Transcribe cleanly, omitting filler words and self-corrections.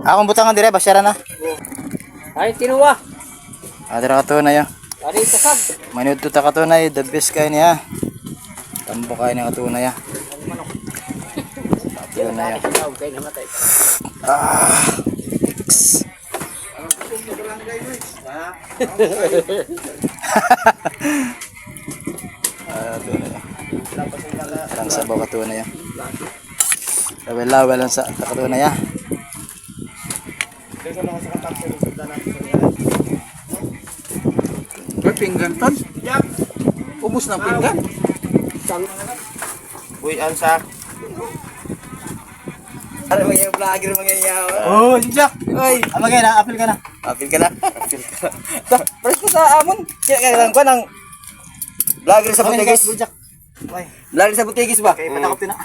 Akong butangan dire, basyara na. Ay, tinuwa. Ah, dira katunay ah. Ari kasag. Maniud to ta katunay, the best kayo niya. Tambo kayo niya katunay ah. Katunay ah. Okay, namatay. Ah. Ah, tunay ah. Parang sabaw katunay ah. Lawel-lawel lang sa katunay ah. May pinggan tan. Ubus na pinggan. Uy, ansa. Ano mga vlogger mga yawa? Oh, Jack! Oy, amagay na, apil ka na. Apil ka na. Apil ka na. Presko sa amon. Kaya kaya lang ko ng vlogger sa Butigis. Jack. Oy, Vlogger sa Butigis ba? kay patakop din na.